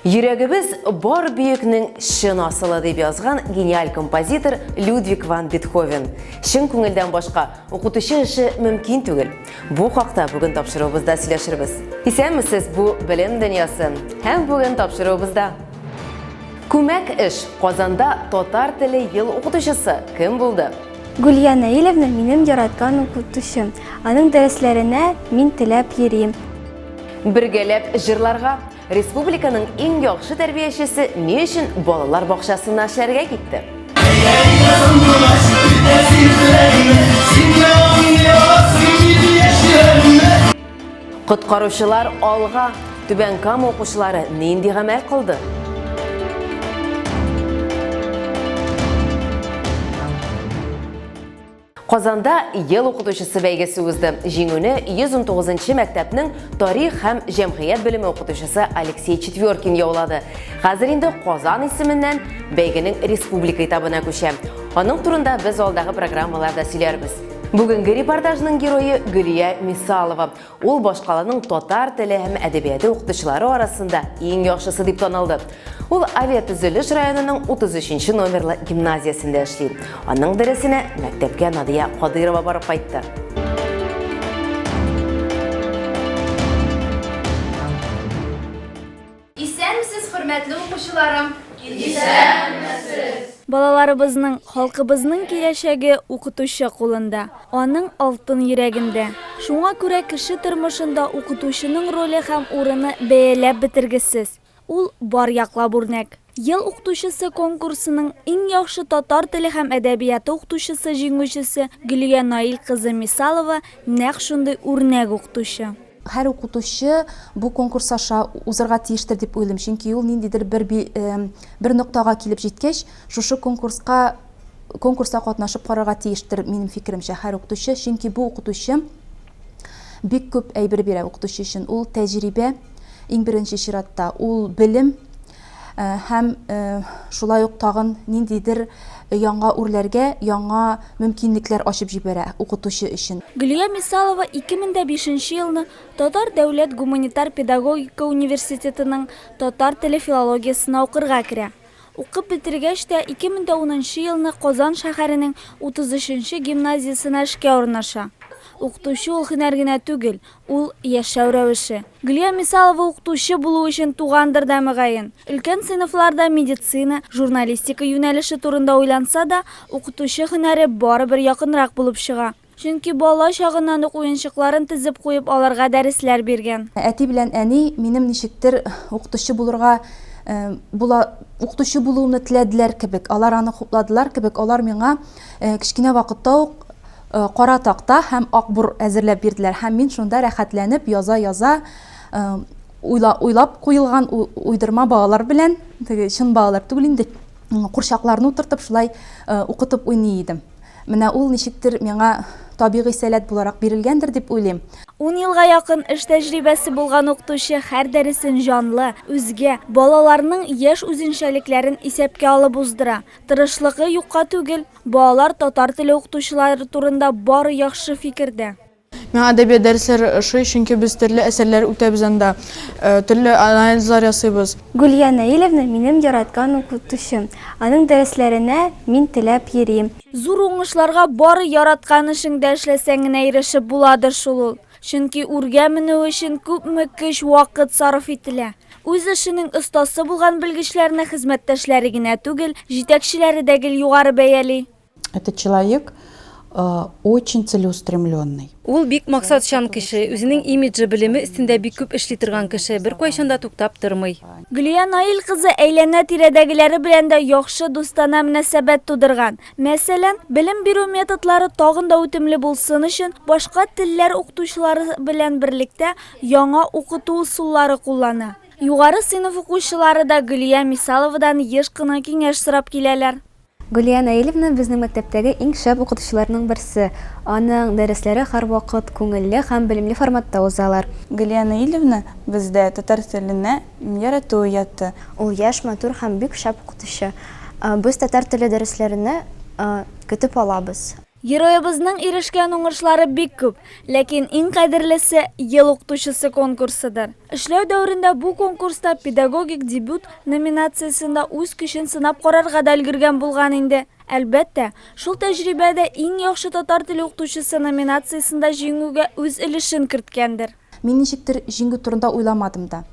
Йөрәгебез бар бөекнең чын асылы, дип язган гениаль композитор Людвиг ван Бетховен. Чын күңелдән башка укытучы эше мөмкин түгел. Бу хакта бүген тапшыруыбызда сөйләшербез. Исәнмесез, бу Белем дөньясы. Һәм бүген тапшыруыбызда Күмәк эш. Казанда татар теле ел укытучысы кем булды? Гөлия Наилевна минем яраткан укытучым. Аның дәресләренә мин теләп йөрим. Бергәләп җырларга. Республиканың иң яхшы тәрбиячесе ни өчен балалар бакчасына эшләргә китте? Коткаручылар алга! Түбән Кама укучылары нинди гамәл кылды? Казанда Ел укытучысы бәйгесе узды. Җиңүне 119 нчы мәктәпнең тарих һәм җәмгыять белеме укытучысы Алексей Четверкин яулады. Хәзер инде Казан исеменнән бәйгенең республика этабына күчә. Аның турында без алдагы программаларда сөйләрбез. Бүгенге репортажның герое Гөлия Мисалова. Ул башкаланың татар теле һәм әдәбияты укытучылары арасында иң яхшысы дип танылды. Ул авиатөзелеш районының 33 нче номерлы гимназиясендә эшли. Аның дәресенә мәктәпкә Надия Кадыйрова барып кайтты. Исәнмесез, хөрмәтле укучыларым! Исәнмесез! Балаларыбызның, халкыбызның киләчәге укытучы кулында, аның алтын йөрәгендә. Шуңа күрә кеше тормышында укытучының роле һәм урыны бәяләп бетергесез. Ул, бар яклап үрнәк. Ел укытучысы конкурсының иң яхшы татар теле һәм әдәбияты укытучысы җиңүчесе Гөлия Наил кызы Мисалова нәкъ шундый үрнәк укытучы. Һәр укытучы бу конкурс аша узырга тиештер дип уйлыйм, чөнки ул ниндидер бер бер ноктага килеп җиткәч, шушы конкурска конкурста катнашып карарга тиештер, минем фикеремчә, һәр укытучы, чөнки бу укытучы бик күп әйбер бирә укытучы өчен. Ул тәҗрибә, иң беренче чиратта, ул белем, Һәм шулай ук тагын ниндидер яңа үрләргә, яңа мөмкинлекләр ачып җибәрә укытучы өчен. Гөлия Мисалова 2005 нче елны Татар дәүләт гуманитар педагогика университетының татар теле филологиясенә укырга керә. Укып бетергәч тә 2010 нчы елны Казан шәһәренең 33 нче гимназиясенә эшкә урнаша. Укытучы ул һөнәр генә түгел, Ул, яшәү рәвеше. Гөлия Мисалова укытучы булу өчен тугандыр да, мөгаен. Өлкән сыйныфларда медицина, журналистика юнәлеше турында уйланса да, укытучы һөнәре барыбер якынрак булып чыга. Чөнки бала чагыннан ук уенчыкларын тезеп куеп аларга дәресләр биргән. Әти белән әни минем ничектер укытучы булырга була, укытучы булуымны теләделәр кебек, алар аны хупладылар кебек, алар миңа кечкенә вакытта ук Кара такта һәм акбур әзерләп бирделәр һәм мин шунда рәхәтләнеп яза-яза уйлап куелган уйдырма балалар белән, теге чын балалар түгел инде, курчакларны утыртып шулай укытып уйный идем. Менә ул ничектер миңа табигый сәләт буларак бирелгәндер дип уйлыйм. Ун елга якын эш тәҗрибәсе булган укытучы һәр дәресен җанлы, үзгә, балаларның яшь үзенчәлекләрен исәпкә алып уздыра. Тырышлыгы юкка түгел. Балалар татар теле укытучылары турында бары яхшы фикердә. Миңа әдәбият дәресләре ошый, чөнки без төрле әсәрләр үтәбез анда, төрле анализлар ясыйбыз. Гөлия Наилевна минем яраткан укытучым. Аның дәресләренә мин теләп йөрим. Зур уңышларга бары яраткан эшеңдә эшләсәң генә ирешеп буладыр шул ул. Чөнки үргә менү өчен күпме көч, вакыт сарыф ителә. Үз эшенең остасы булган белгечләрне хезмәттәшләре генә түгел, җитәкчеләре дә гел югары бәяли. Это человек очень целеустремленный. Ул бик максатчан кеше, үзенең имиджы, белеме өстендә бик күп эшли торган кеше, беркайчан да туктап тормый. Гөлия Наил кызы әйләнә-тирәдәгеләре белән дә яхшы дустанә мөнәсәбәт тудырган. Мәсәлән, белем бирү методлары тагын да үтемле булсын өчен, башка телләр укытучылары белән берлектә яңа укыту ысуллары куллана. Югары сыйныф укучылары да Гөлия Мисаловадан еш кына киңәш сорап киләләр. Гөлия Наилевна безнең мәктәптәге иң шәп укытучыларның берсе. Аның дәресләре һәрвакыт күңелле һәм белемле форматта узалар. Гөлия Наилевна бездә татар теленә ярату уятты. Ул яшь, матур һәм бик шәп укытучы. Без татар теле дәресләренә көтеп алабыз. Героебызның ирешкән уңышлары бик күп, ләкин иң кадерлесе, Ел укытучысы конкурсыдыр. Эшләү дәверендә бу конкурста Педагогик дебют номинациясендә үз көчен сынап карарга да өлгергән булган инде. Әлбәттә, шул тәҗрибә дә Иң яхшы татар теле укытучысы номинациясендә җиңүгә үз өлешен керткәндер. Мин ничектер җиңү турында уйламадым да.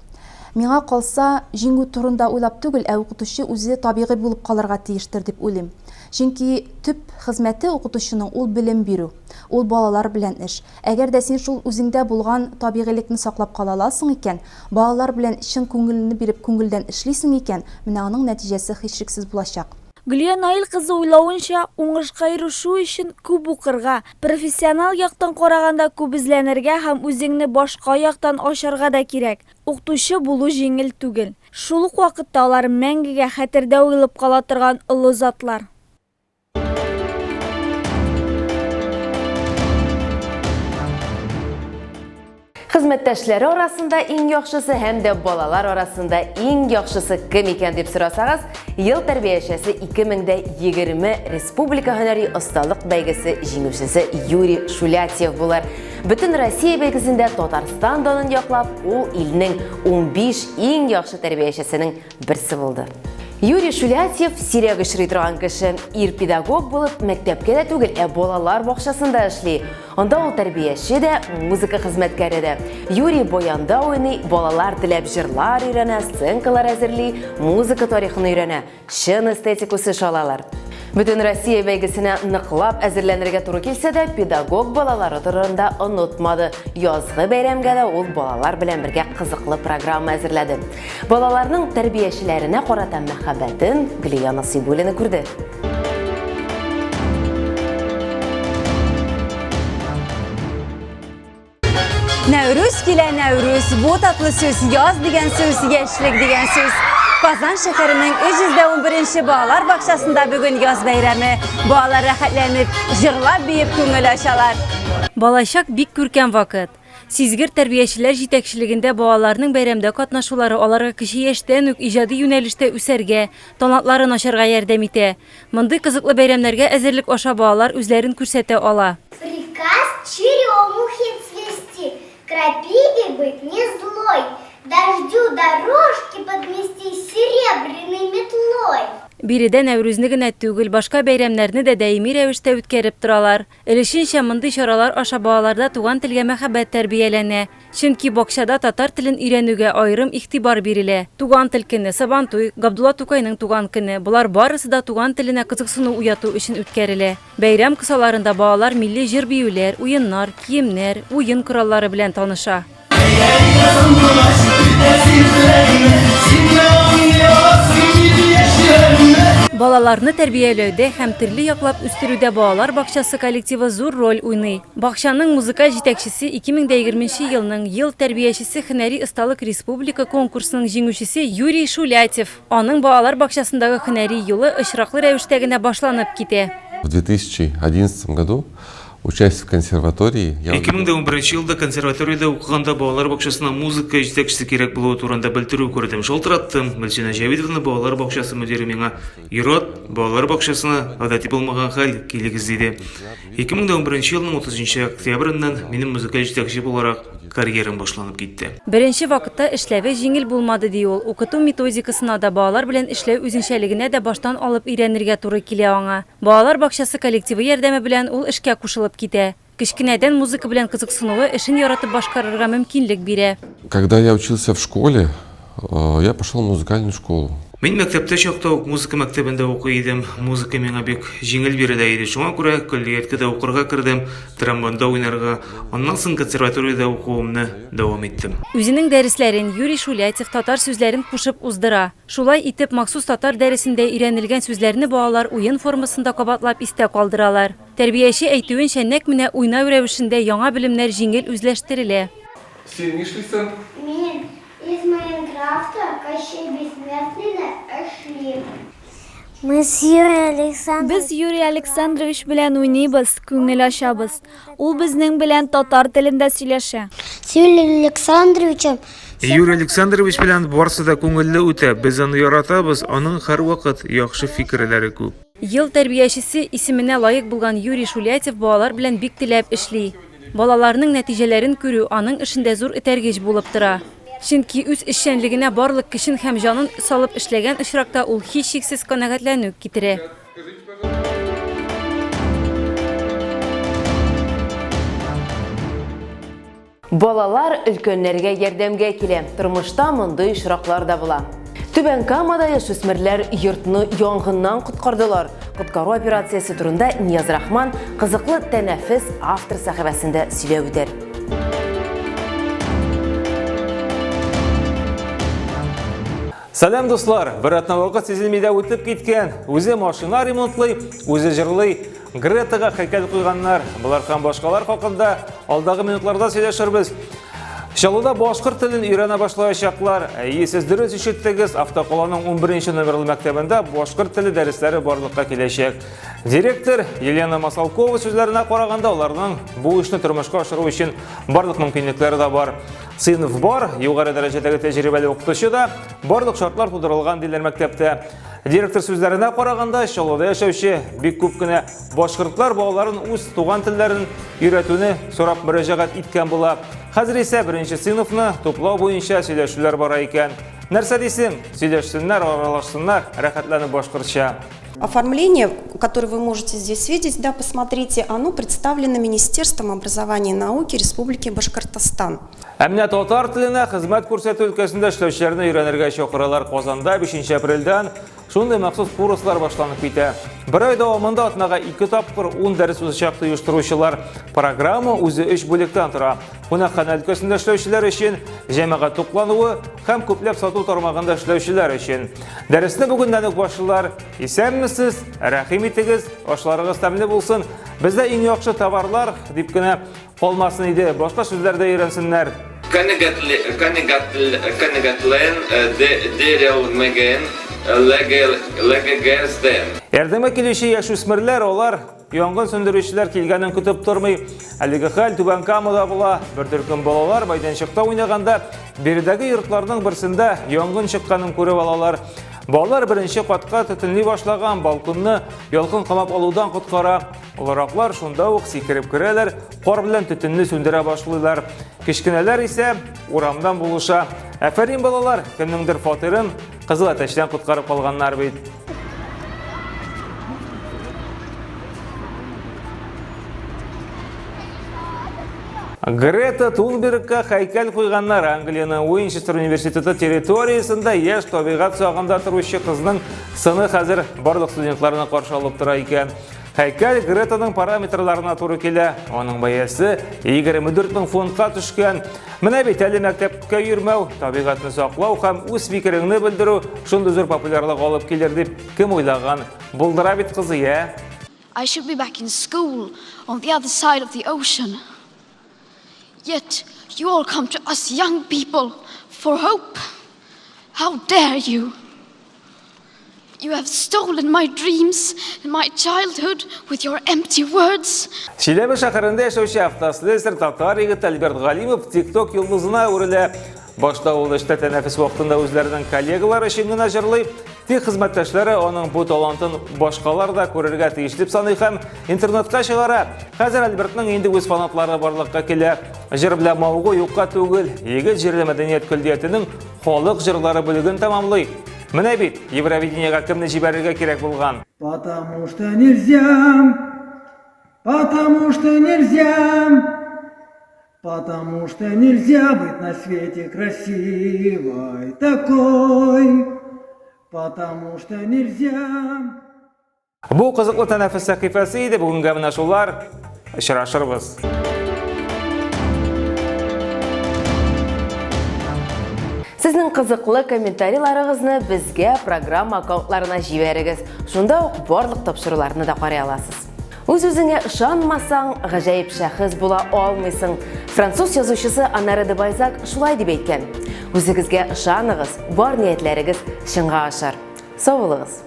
Миңа калса, җиңү турында уйлап түгел, ә укытучы үзе табигый булып калырга тиештер дип уйлыйм. Чөнки төп хезмәте укытучының ул белем бирү, ул балалар белән эш. Әгәр дә син шул үзеңдә булган табигыйлекне саклап кала аласың икән, балалар белән чын күңелеңне биреп күңелдән эшлисең икән, менә аның нәтиҗәсе һичшиксез булачак. Гөлия Наил кызы уйлавынча, уңышка ирешү өчен күп укырга, профессионал яктан караганда күп эзләнергә һәм үзеңне башка яктан ачарга да кирәк. Укытучы булу җиңел түгел. Шул ук вакытта алар мәңгегә хәтердә уелып кала торган олы затлар. Хезмәттәшләре арасында иң яхшысы һәм дә балалар арасында иң яхшысы кем икән дип сорасагыз, Ел тәрбиячесе 2020 республика һөнәри осталык бәйгесе җиңүчесе Юрий Шулятьев булыр. Бөтен Россия бәйгесендә Татарстан данын яклап, ул илнең 15 иң яхшы тәрбиячесенең берсе булды. Юрий Шулятьев сирәк очрый торган кеше. Ир педагог булып, мәктәпкә дә түгел, ә балалар бакчасында эшли. Анда ул тәрбияче дә, музыка хезмәткәре дә. Юрий баянда уйный, балалар теләп җырлар өйрәнә, сценкалар әзерли, музыка тарихын өйрәнә. Чын эстетик үсеш алалар. Бөтен Россия бәйгесенә ныклап әзерләнергә туры килсә дә, педагог балалары турында онытмады. Язгы бәйрәмгә дә ул балалар белән бергә кызыклы программа әзерләде. Балаларның тәрбиячеләренә карата мәхәббәтен Гөлия Насыйбуллина күрде. Нәүрүз килә, Нәүрүз, бу татлы сүз, яз дигән сүз, яшьлек дигән сүз. Казан шәһәренең 311 балалар бакчасында бүген яз бәйрәме. Балалар рәхәтләнеп, җырлап биеп күңел ачалар. Балачак бик күркәм вакыт. Сизгер тәрбиячеләр җитәкчелегендә балаларның бәйрәмдә катнашулары аларга кече яшьтән үк иҗади юнәлештә үсәргә, талантларын ачарга ярдәм итә. Мондый кызыклы бәйрәмнәргә әзерлек аша балалар үзләрен күрсәтә ала. Приказ черемухе цвести, Крапиве быть не злой, Дождю дорожки подмести Серебряной метлой. Биредә Нәүрүзне генә түгел, башка бәйрәмнәрне дә даими рәвештә үткәреп торалар. Өлешенчә мондый чаралар аша балаларда туган телгә мәхәббәт тәрбияләнә. Чөнки бакчада татар телен өйрәнүгә аерым игътибар бирелә. Туган тел көне, Сабантуй, Габдулла Тукайның туган көне, болар барысы да туган теленә кызыксыну уяту өчен үткәрелә. Бәйрәм кысаларында балалар милли җыр-биюләр, уеннар, киемнәр, уен кораллары белән таныша. Балаларны тәрбияләүдә һәм төрле яклап үстерүдә балалар бакчасы коллективы зур роль уйный. Бакчаның музыкаль җитәкчесе 2020 нче елның Ел тәрбиячесе һөнәри осталык республика конкурсының җиңүчесе Юрий Шулятев. Аның балалар бакчасындагы һөнәри юлы очраклы рәвештә генә башланып китә. В 2011 году Учась в консерватории, я 2011 елда консерваториядә укыганда балалар бакчасына музыка җитәкчесе кирәк булуы турында белдерү күрдем. Шалтыраттым. Гөлсинә Җәвидовна балалар бакчасы мөдире миңа, Ирод, балалар бакчасына гадәти булмаган хәл, килегез, диде. 2011 елның 30 октябреннән минем музыкаль җитәкче буларак карьерам башланып китте. Беренче вакытта эшләве җиңел булмады, ди ул. Укыту методикасына да, балалар белән эшләү үзенчәлегенә дә баштан алып өйрәнергә туры килә аңа. Балалар бакчасы коллективы ярдәме белән ул эшкә кушылып китә. Кечкенәдән музыка белән кызыксынуы эшен яратып башкарырга мөмкинлек бирә. Когда я учился в школе, я пошел в музыкальную школу. Мин мәктәптә чакта ук музыка мәктәбендә укый идем. Музыка миңа бик җиңел бирелә иде. Шуңа күрә көллияткә дә укырга кердем, тромбонда уйнарга, аннан соң консерваториядә укуымны дәвам иттем. Үзенең дәресләрен Юрий Шулятев татар сүзләрен кушып уздыра. Шулай итеп, махсус татар дәресендә өйрәнелгән сүзләрне балалар уен формасында кабатлап истә калдыралар. Тәрбияче әйтүенчә, нәкъ менә уйнау рәвешендә яңа белемнәр җиңел үзләштерелә. Син нишлисең? Мин из Майнкрафта Кощей Бессмертныйны эшлим. Мы с Юрий Александрович. Без Юрий Александрович белән уйныйбыз, күңел ачабыз. Ул безнең белән татар телендә сөйләшә. С Юрием Александровичем Юрий Александрович белән барсы да күңелле үтә, без аны яратабыз, аның һәрвакыт яхшы фикерләре күп. Ел тәрбиячесе исеменә лаек булган Юрий Шулятев балалар белән бик теләп эшли. Балаларның нәтиҗәләрен күрү аның эшендә зур этәргеч булып тора. Чөнки үз эшчәнлегенә барлык көчен һәм җанын салып эшләгән очракта ул һичшиксез канәгатьләнү китерә. Балалар өлкәннәргә ярдәмгә килә. Тормышта мондый очраклар да була. Түбән Камада яшүсмерләр йортны янгыннан коткардылар. Коткару операциясе турында Нияз Рахман кызыклы тәнәфес автор сәхифәсендә сөйләп үтәр. Сәлам, дуслар! Бер атна вакыт сизелми дә үтеп киткән. Үзе машина ремонтлый, үзе җырлый. Гретага һәйкәл куйганнар. Болар һәм башкалар хакында алдагы минутларда сөйләшербез. Чаллыда башкорт телен өйрәнә башлаячаклар. Әйе, сез дөрес ишеттегез, Автокаланың 11 номерлы мәктәбендә башкорт теле дәресләре барлыкка киләчәк. Директор Елена Масалкова сүзләренә караганда, аларның бу эшне тормышка ашыру өчен барлык мөмкинлекләре дә бар. Сыйныф бар, югары дәрәҗәдәге тәҗрибәле укытучы да, барлык шартлар тудырылган диләр мәктәптә. Директор сүзләренә караганда, Чаллыда яшәүче бик күп кенә башкортлар балаларын үз туган телләрен өйрәтүне сорап мөрәҗәгать иткән була. Хәзер исә беренче сыйныфны туплау буенча сөйләшүләр бара икән. Нәрсә дисең? Сөйләшсеннәр, аралашсыннар, рәхәтләнеп башкортча. Оформление, которое вы можете здесь видеть, да, посмотрите, оно представлено Министерством образования и науки Республики Башкортостан. Ә менә татар теленә хезмәт күрсәтү өлкәсендә эшләүчеләрне өйрәнергә чакыралар. Казанда 5 апрельдән шундый махсус курслар башланып китә. Бер ай дәвамында атнага 2 тапкыр 10 дәрес узачак оештыручылар. Программа үзе 3 бүлектән тора. Кунакханә өлкәсендә эшләүчеләр өчен, җәмәгать туклануы һәм күпләп сату тармагында эшләүчеләр өчен. Дәресне бүгеннән үк башлыйлар. Исәнмесез, рәхим итегез, ашларыгыз тәмле булсын. Бездә иң яхшы товарлар дип кенә Калмасын иде, башка сүзләр дә өйрәнсеннәр. Канәгатьлән дерелмәгән ләгәгәздән. Ярдәмгә килүче яшүсмерләр алар янгын сүндерүчеләр килгәнен көтеп тормый. Әлеге хәл Түбән Камада була. Бер төркем балалар мәйданчыкта уйнаганда биредәге йортларның берсендә янгын чыкканын күреп алалар. Балалар беренче катка төтенли башлаган балконны ялкын камап алудан коткара. Олыраклар шунда ук сикереп керәләр, кар белән төтенне сүндерә башлыйлар. Кечкенәләр исә урамдан булыша. Афәрин, балалар, кемнеңдер фатирын кызыл әтәчтән коткарып калганнар бит. Грета Тунбергка һәйкәл куйганнар. Англиянең Уинчестер университеты территориясендә яшь табигать сагында торучы кызның сыны хәзер барлык студентларны каршы алып тора икән. Һәйкәл Гретаның параметрларына туры килә. Аның бәясе 24 мең фунтка төшкән. Менә бит әле мәктәпкә йөрмәү, табигатьне саклау һәм үз фикереңне белдерү шундый зур популярлык алып килер дип кем уйлаган? Булдыра бит кызый, ә? I should be back in school on the other side of the ocean. Yet you all come to us young people for hope. How dare you? You have stolen my dreams and my childhood with your empty words. Чиләбе шәһәрендә яшәүче автослесарь татар егете Альберт Галимов TikTok йолдызына әверелә. Башта ул эштә тәнәфес вакытында үзләренең коллегалары өчен генә җырлый, тик хезмәттәшләре аның бу талантын башкалар да күрергә тиеш дип саный һәм интернетка чыгара. Хәзер Альбертның инде үз фанатлары барлыкка килә. Җыр белән мавыгу юкка түгел. Егет җирле мәдәният көллиятенең халык җырлары бүлеген тәмамлый. Менә бит, Евровидениегә кемне җибәрергә кирәк булган. Потому что нельзя, потому что нельзя, потому что нельзя быть на свете красивой такой, потому что нельзя. Бу кызыклы тәнәфес сәхифәсе иде. Бүгенгә менә шулар. Очрашырбыз. Сезнең кызыклы комментарийларыгызны безгә программа аккаунтларына җибәрегез. Шунда ук барлык тапшыруларны да карый аласыз. Үз-үзеңә ышанмасаң, гаҗәеп шәхес була алмыйсың. Француз язучысы Оноре де Бальзак шулай дип әйткән. Үзегезгә ышаныгыз, бар ниятләрегез чынга ашар. Сау булыгыз!